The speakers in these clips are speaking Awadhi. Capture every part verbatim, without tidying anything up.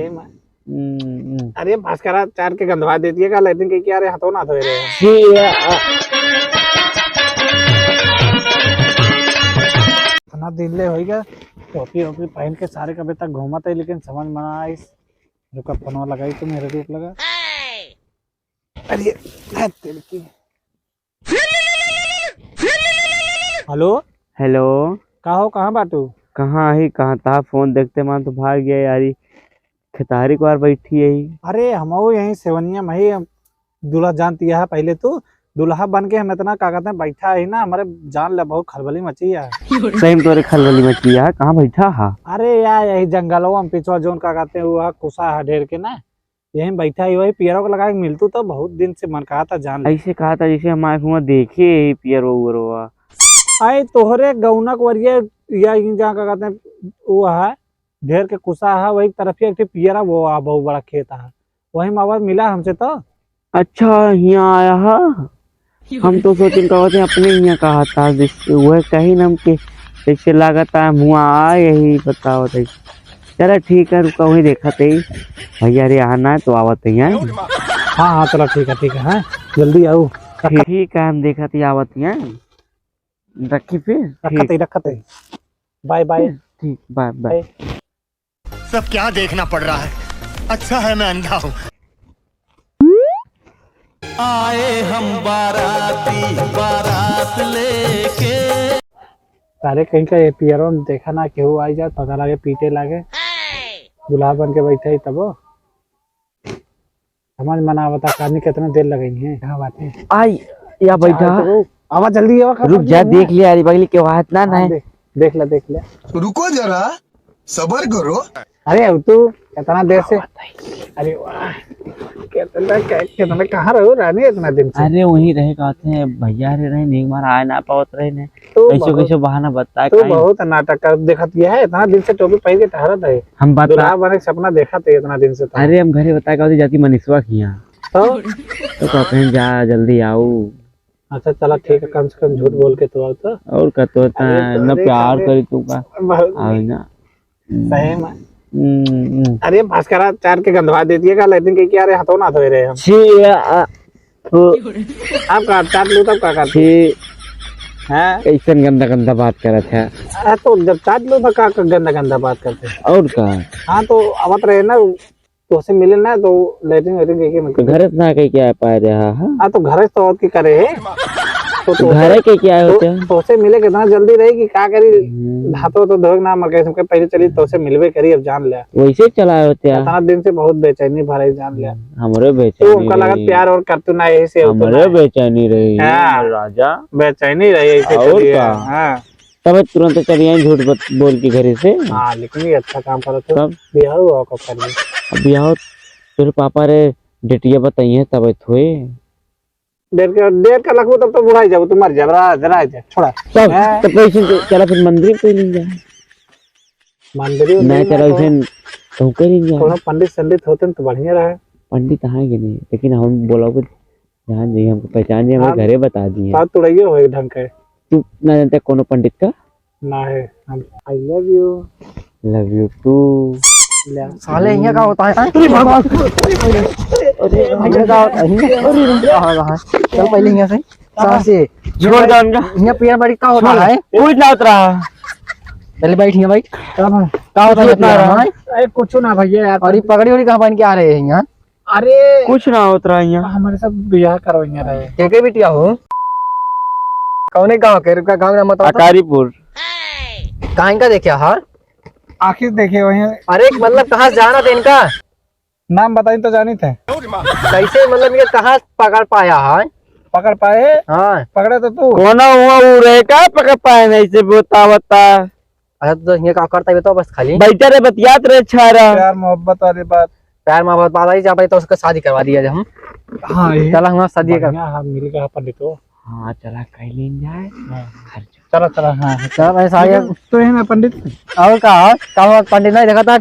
हम्म, हम्म। अरे भास्कराचार्य के गंधवा देती है का, लेकिन कही कि अरे हाथों ना धोए रहे हैं। जी, आ, आ। इतना दिन ले होइगा, टोपी ओपी पहन के सारे कबे तक घूमत है, लेकिन समझ में ना आइस। रुका, फोनवा लगाई तो मेरे रूप लगा। अरे, है तेरे की। हेलो। हेलो। का हो, कहाँ बाटू? कहाँ ही, कहाँ ता फोन देखते मान तो भाग गया यारी। खेतारी कुआर बैठी है। अरे, हमहू यहीं सेवनिया में ही, हम दूल्हा जानती है पहले तू, दूल्हा बन के हम इतना का कहते हैं बैठा है ना, हमारे जान ले बहुत खलबली मची है। सही में तोरे खलबली मची है, कहाँ बैठा हा? अरे यार, यही जंगलवा में पिछवा जोन का कहते हैं, वो कुसा है ढेर के ना, यहीं बैठा ही, वही पियरो को लगा के मिलतू तो बहुत दिन से मन कहा था जान ले। ऐसे कहा था जैसे हम आँख हुआ देखे ही पियरो उयरो। आए तोहरे गौना के वरिया या इन जहाँ का कहते हैं, वो है ढेर के कुसा है, वही तरफ एक ठे पियरा वो आ बहुत बड़ा खेत है, वही में आवाज मिला हमसे तो। अच्छा, हियाँ आया है? हम तो सोचिन कहत हैं अपने हियाँ कहा था, जिस-, वह कही न हमके, जैसे लागत है, हम हुआँ आ, यही बतावत है। चला ठीक है, रुका, वही देखत है। भैया रे, आना है तो आवत है, हैं? हाँ, हाँ, चला ठीक है, ठीक है, हाँ, जल्दी आओ। ठीक, ठीक है, हम देखत है, आवत है, हैं? रखी फिर? रखत ठीक। है, रखत है। Bye, bye. ठीक, बाय, बाय। बाय। सब क्या देखना पड़ रहा है, अच्छा है मैं अंधा हूँ। आए हम बाराती, बारात लेके। सारे कहीं का ये पियरो में देखा ना, केहू आई जात, पता लागे, पीटे लागे। दूल्हा बन के बैठे ही तबो। समझ में ना आवता, आदमी कितना देर लगई है। कहाँ बाटे? आई, या बैठा। चाहे तो आवा, जल्दी आवा, रुक जा, देख लिया, अरे बगली के वहाँ इतना हाँ, नहीं। देख, देख ले, देख ले। रुको जरा, सबर करो। अरे, अब तू इतना देर से, अरे वाह, कितना, कितना, कहाँ रहो रानी इतना दिन से? अरे, वहीं रहे, कहते हैं, भैया रे रहे, नहीं, हमारा आए ना पावत रहे ने। तू कैसे, बहुत, कैसे बहाना बता तू काई? बहुत नाटक कर, देखत ये है, इतना दिन से टोपी पहन के टहरत है। हम बता दूल्हा बने के सपना देखत है इतना दिन से तो। अरे, हम घरे बता के जाती मनीषवा के यहाँ। तो? तो कहते हैं, "जा, जल्दी आओ।" अच्छा, चला, ठीक है, कम से कम झूठ बोल के तो आओ तो। और का तो इतना अरे, न तोरे प्यार करे तू का। बहुत आवे ना। सही में। हम्म, हम्म। अरे, भास्कराचार्य के गंधवा देती है का, लेकिन कही कि अरे, हाथों ना धोए रहे हम। छी, आ, आ, तो आप का चाट लूँ, तब का करते? छी। हाँ? कैसन गंदा गंदा बात करत है? आ, तो जब चाट लूँ, तो का, का गंदा गंदा बात करते हैं? और का? हाँ, तो आवत रहे ना, तोसे मिले ना, तो लेटरिन वेटरिन कह के तो निकल। घरे से ना कह के आ पाए रहा, हाँ? हाँ, तो घरे से तो और की करे है? तो, तो घरे के क्या तो, होते हैं? तोसे मिले कितना जल्दी रही कि का करी? हम्म। हाथों तो धोए ना, मगर सबके पहले चली, तोसे मिलबे करी, अब जान ले। वैसे चला होते हैं। इतना दिन से बहुत बेचैनी भरा है, जान ले। हम्म, हमरे तू बेचैनी हमका लगा रही। प्यार और करतू ना, यही से होता हमरे ना। बेचैनी रही, हाँ। राजा। बेचैनी रही, ऐसे और चलिए। का? हाँ। तब तुरंत चली आई झूठ बत-, बोल के घरे से। हाँ, लेकिन ये अच्छा काम करत हो। तब? बियाह हुआ कब करबे? अब बियाह तेरे पापा रे डेटिया बताइए तब थोए। डेट का, डेट का लखबू तब तो बुढ़ाई जाबू, तू मर जाबू, रह, रह जा, छोड़ा। तब, हैं? तब कैसे तो चला फिर मंदिर पे ले जा। मंदिर नहीं उंदिर चला ना वैसे तो। कहूँ कहीं नहीं जाए। कोनो पंडित संडित होते न तो बढ़िया रहे। पंडित हाँ के नहीं, लेकिन हम बोला कुछ जहाँ जाइए हमको पहचान जाए, हमारे हाँ, घरे बता दिए। बात तो रहिए हो एक ढंग के। तू ना जानते कोनो पंडित का? ना है, हम I love you। Love you too। ले। साले, यहाँ का होता है? अरे भगवान। अरे, यहाँ का होता है? अरे, कहाँ रहा है? चल पहले यहाँ से। साँसे। छोड़ दे उनका। यहाँ पियर बाड़ी का होता छोड़। है? कुछ ना होत रहा। पहले बैठ, यहाँ बैठ। का होता है कुछ ना पियर रहा। में? अरे, कुछ ना भैया यार। और ये पगड़ी वगड़ी कहाँ पहन के आ रहे हैं यहाँ? अरे, कुछ ना होत रहा यहाँ। हमारे सब बियाह करवाइया रहे। के के बिटिया हो? कौने गाँव के? रुका, गाँव नाम बताओ तो। अकारीपुर। कहाँ इनका देखे हा? आखिर देखे वहीं। अरे, मतलब, कहाँ से जाना था इनका? नाम बताई तो जानी थे। कैसे, मतलब, ये कहाँ पकड़ पाया है? पकड़ पाए? हाँ। पकड़े तो तू। कौन हुआ वो रहे का पकड़ पाए नहीं से बता बता। अच्छा, तो ये का करता है, बताओ बस खाली। बैठा रहे, बतियात रहे, छारा। प्यार मोहब्बत वाली बात। प्यार मोहब्बत वाला ही, जब तो उसका शादी करवा दिया जाए हम। हाँ, ये चला, हमारा शादी कर। बढ़िया, हाँ, मिल गया पंडित हो। हाँ, चला, कह लेन जाए। हाँ। खर्च। चला, चला, हाँ, हाँ। चला भाई, शादी। लेकिन तो है ना पंडित। और का, और का हुआ, पंडित नहीं देखा था,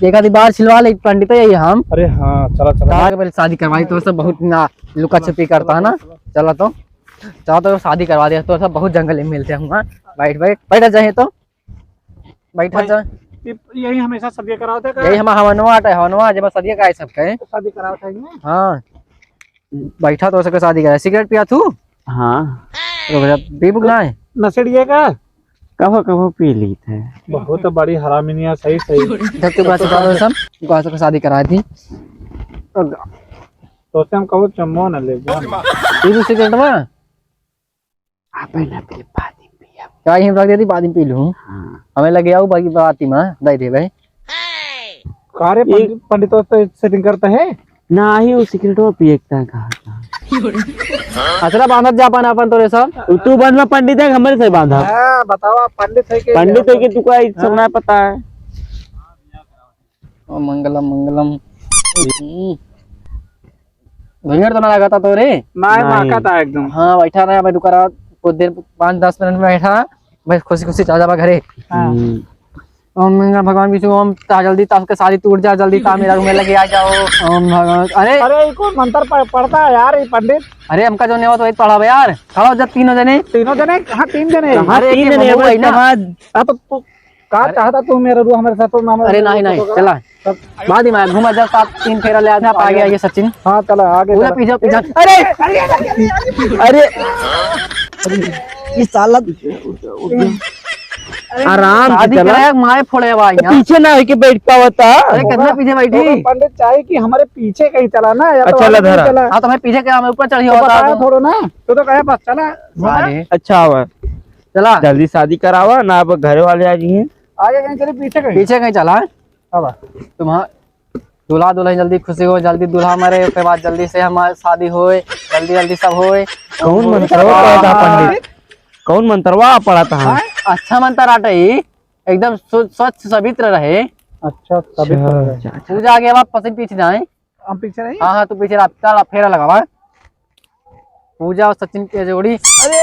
एक आधी बार छिलवा ले, पंडित है ये हम। अरे हाँ, चला, चला। चला के पहले शादी करवाई, तो सब बहुत ना लुका छुपी करता है ना। चला तो, चला तो शादी करवा दिया, तो सब बहुत जंगल में मिलते हैं हम, हाँ। बैठ, बैठ, बैठ जाए तो। बैठा भाई, जा। ये, यही हमेशा सदिया करावत है का? यही हमार हवनवा आटे, हवनवा, जेमा सदिया का है सबके। शादी करावत है ना? हाँ। बैठा तो सबके शादी कराए। सिगरेट पिया तू? हाँ। रुक जा, पीबू कि नाहीं? नशेड़िए का? कभो, कभो पी लीत है। बहुत बड़ी हरामिनिया, सही, सही। जब तू बात बता दो सब, तू सबके शादी करा दी। तो से हम कबो चुम्मो न ले जा। पीबू सिगरेट में? अबे ना पी, बाद में पिया। का यहीं रख देती, बाद में पी लूँ? हाँ। हमें लगे आओ, बाकी बात ही माँ, दे दे भाई। का रे, एक पंडित, पंडित तो सेटिंग करता है? नाही, वो सिगरेटवा पिए के कहा था। अचरा बांधत जा अपन, अपन तोरे सब। तू बन में पंडित है, हमरे से बांधा। हाँ, बतावा, पंडित है के पंडित है कि तू का, ई सब हाँ। ना पता है। ओ मंगलम, मंगलम। हम्म। भैया तो ना लगा था तोरे? ना, नहीं। माका था एकदम। हाँ, बैठा रहा भाई, दुकान कुछ देर, पाँच दस मिनट में बैठा, बस खुशी खुशी चला जावा घरे। हाँ। हम्म। ओम मंगल भगवान विष्णु, ओम ता जल्दी ता उसके शादी टूट जा, जल्दी ता मेरा रूम में लगे आ जाओ। ओम भगवान, अरे। अरे, ये कौन मंत्र पढ़-, पढ़ता है यार, ये पंडित? अरे, हमका जो नहीं हो तो वही पढ़ावे यार। खड़ा हो जा तीनों जने। तीनों जने? हाँ, तीन जने। हाँ, अरे, तीन जने, बहू बस है ना। समाज। हाँ, तो तू का अरे। चाहता तू मेरा रू-, हमारे साथ तो ना, अरे, नहीं, नहीं, चला। बाद में घूमा जा, सात, तीन फेरा ले आना, आगे, आगे सचिन। हाँ, चला, आगे पूरा चला। पीछे, पीछे। अरे, अरे, अरे, ये साला आराम से शादी चला। करे, माए फोड़े भाई, यहाँ। पीछे ना होके बैठ पावता। अरे, कितना पीछे बैठी? तो पंडित चाहे कि हमारे पीछे कहीं चला ना, या तो अच्छा, आगे ला धरा। चला। हाँ, तो मैं पीछे क्या, मैं ऊपर चढ़ी तो होता बताया हूँ। थोड़ा ना, तो, तो कहे बस चला। अरे। अच्छा हुआ। चला। जल्दी शादी करावा ना, अब घरे वाले आ जाइए। आगे कहीं चले, पीछे कहीं। पीछे कहीं चला। अब तुम्हारा दूल्हा दुल्हन जल्दी खुशी हो, जल्दी दूल्हा मरे, उसके बाद जल्दी से हमार शादी होए, जल्दी जल्दी सब होए। कौन मंत्रवा पढ़ा था पंडित? कौन मंत्रवा पढ़ा था? हाँ? अच्छा मंत्र आटे ही, एकदम स्व-, स्वच्छ पवित्र रहे। अच्छा, पवित्र रहे। अच्छा, अच्छा। पूजा के बाद पसीन पीछे जाए। हम पीछे नहीं? हाँ, हाँ, तू पीछे रह, चल, अब फेरा लगावा। पूजा और सचिन के जोड़ी। अरे,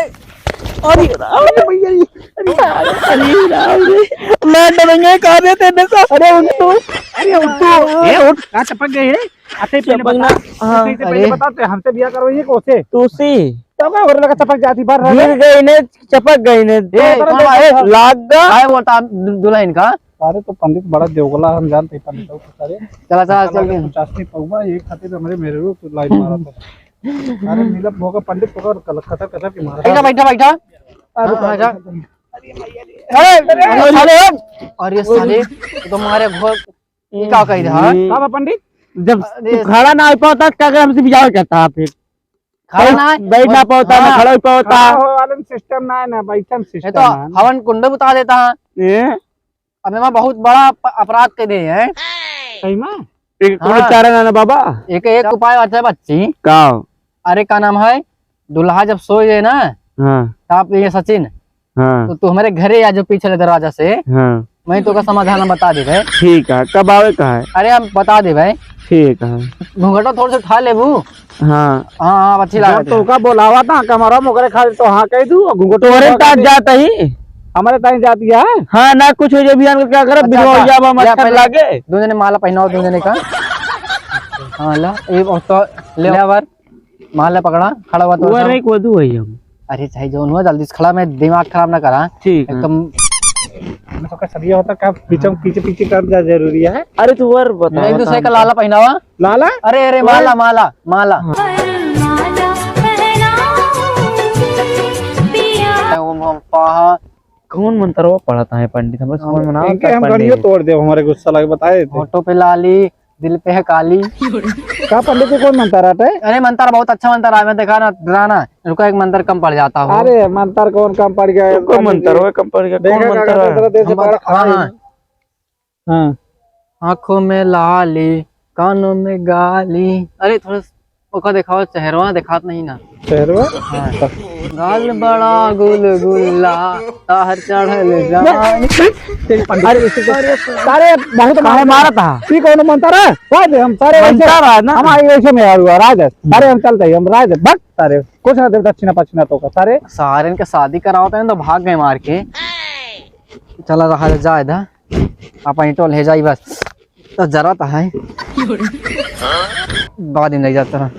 अरे राम रे भैया, ये, अरे, अरे राम रे, मैं डरेंगे, कहाँ देते हैं सब? अरे उठ तो, अरे उठ तो, ए उठ, कहाँ चपक गई रे? आते ही पहले चपक बता, ना। हाँ, आते ही पहले अरे। बताते, हमसे बिया करवाइए कोसे? तू सी। तो का हो रहा, चपक जाती बार गिर गई ने, चपक गई ने। ए, तो कौन है? लाग गा। काय बोलता दु-, दुल्हन का? अरे तो पंडित बड़ा देवगला हम जानते हैं पंडित लोग को सारे। चला, चला, चल दे। पचास नहीं पौवा, ये खातिर हमरे मेरे को लाइन मारा था। अरे नीलम भोगा पंडित को कर, कल-, कतर, कतर के मारा। बैठा, बैठा, बैठा। अरे हाँ, हाँ, जा। अरे, अरे, साले, अरे साले, तू तो मारे घोर, ये का कही रहा? हम्म। का बा पंडित? जब अरे तू खड़ा ना हो पाता, का कर हमसे बियाह करता फिर? खड़ा ना है? बैठ ना पावता, ना हाँ। खड़ा हो पावता। खड़ा हो वाला सिस्टम ना है, ना बैठन ये सिस्टम तो है। हवन कुंड बुता देता है। ये? अब मैं बहुत बड़ा अप-, अपराध कर दे हैं। सही में? एक कोनो हाँ। चारा ना, ना बाबा। एक, एक उपाय अच्छा है बच्ची। का? अरे का नाम है, दुल्हा जब सो जाए ना, हाँ। तो आप ये सचिन, हाँ। तो तू हमारे घरे आ जाओ पीछे वाले दरवाजा से। हाँ। मैं तो का समाधान हम बता देबे। ठीक है, कब आवे का है? अरे हम बता देबे। ठीक है। घूंघटो थोड़ा सा उठा लेबू। हाँ। हाँ, हाँ, अच्छी जब लागत है। तोका बोलावा था कमरा में ओकरे खातिर तो हाँ कह दू, घूंघटो तोरे उठा तान के जात ही। हमारे ताई जाती है। हाँ, ना कुछ हो जाए बिहान का क्या करब, अच्छा, बिनवा अच्छा। जाबा, ले मच्छर पहले लागे। दो जने माला पहनाओ, दो जने का। हाँ, ला, ये तो ले आवर। माला पकड़ा, खड़ा हुआ तो वो उठा। नहीं, कोदू है हम। अरे चाहे जौन हुआ, जल्दी से खड़ा, मैं दिमाग खराब ना करा। ठीक है। एकदम। मैं तो का सदिया होता का पीछे, पीछे, पीछे कर जा जरूरी है। अरे तू और बता, नहीं, बता, दूसरे का बता। लाला पहनावा। लाला? अरे, अरे, ओए। माला, माला, माला। हाँ। माला पहनाऊंगी पिया। वो हम पहा- कौन मंत्रवा पढ़त है पंडित? हमरे समझ में ना इनके आवता हम पंडित। गड़ियों तोड़ दे, हमारे गुस्सा लगे, बताए थे। होठों पे लाली, दिल पे है काली। का पंडित जी, कौन मंत्र आटे? अरे मंत्र बहुत अच्छा मंत्र आए, मैं देखा ना, डरा ना, रुका, एक मंत्र कम पड़ जाता हो। अरे मंत्र कौन कम पड़ गया है, कौन पंडित जी? मंत्र है कम पड़ गया? देखा कौन का मंत्र करते है? जरा देर से हम पढ़ा, हाँ, हाँ। हाँ। हाँ। आँखों में लाली, कानों में गाली। अरे थोड़ा सा ओका देखाओ, चेहरवा देखात नहीं ना। चेहरवा? हाँ। गाल बड़ा गुलगुला, ताहर चढ़ल जवानी। तेरी पंडित अरे, अरे, अरे, बहुत काहे मारत मारत हा? तू कौन मंत्र है? राज हम सारे मंत्र वैसे, है ना? हमारे वैसे में यार हुआ, राज है। सारे हम चलते हैं, हम राज है, भक्त सारे। कुछ ना दे दक्षिणा पक्षिणा तो का, सारे। सारे इनके शादी करावत हैं तो भाग गए मार के। चला रहा जा इधर। अपन टोल है जाई बस। तो जरा तो है। बाद में नहीं जाता।